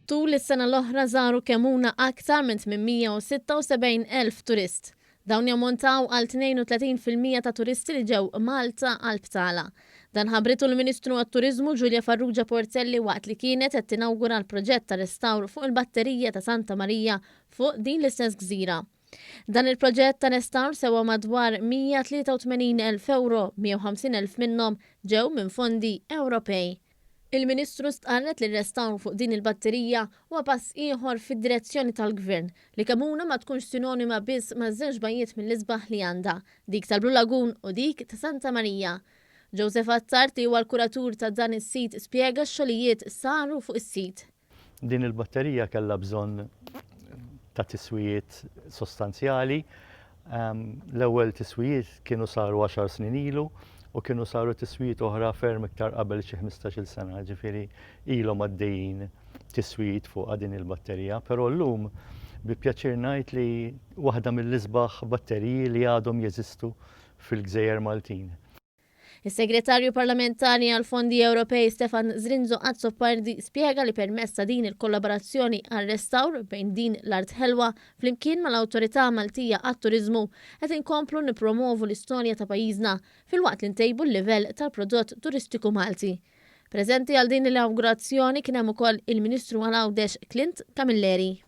Tul is-sena l-oħra żaru Kemmuna aktar minn 876,000 turist. Dawn jammontaw għal 32% ta' turisti li ġew Malta għal btala. Dan ħabbritu l-Ministru għat-Turiżmu Julia Farrugia Portelli waqt li kienet qed tinawgura l-proġett ta' restawr fuq il-batterija ta' Santa Marija fuq din l-istess gżira. Dan il-proġett ta' restawr sewa madwar 183,000 ewro, 150,000 minnhom ġew minn fondi Ewropej. Il-Ministru stqarret li r-restawr fuq din il-batterija huwa pass ieħor fid-direzzjoni tal-Gvern li Kemmuna ma tkunx sinonima biss maż-żewġ bajjiet mill-isbaħ li għandha, dik tal-Blue Lagoon u dik ta' Santa Marija. Joseph Attard li huwa l-kuratur ta' dan is-sit spjega x-xogħlijiet saru fuq is-sit. Din il-batterija kellha bżonn ta' tiswijiet sostanzjali. L-ewwel tiswijiet kienu saru għaxar snin ilu u kienu saru tiswijiet oħra ferm iktar qabel xi 15-il sena, ġifieri ilhom għaddejjin tiswijiet fuqha din il-batterija, però llum bi pjaċir ngħid li waħda mill-isbaħ batteriji li għadhom jeżistu fil-gżejjer Maltin. Is-Segretarju Parlamentari għall-Fondi Ewropej Stefan Zrinzo Azzopardi spjega li permezz ta' din il-kollaborazzjoni għar-restawr bejn din l-art ħelwa flimkien mal-Awtorità Maltija għat-Turiżmu qed inkomplu nippromovu l-istorja ta' pajjiżna filwaqt li ntejbu l-livell tal-prodott turistiku Malti. Preżenti għal din l-inawgurazzjoni kien hemm ukoll il-Ministru għal Għawdex Clint Camilleri.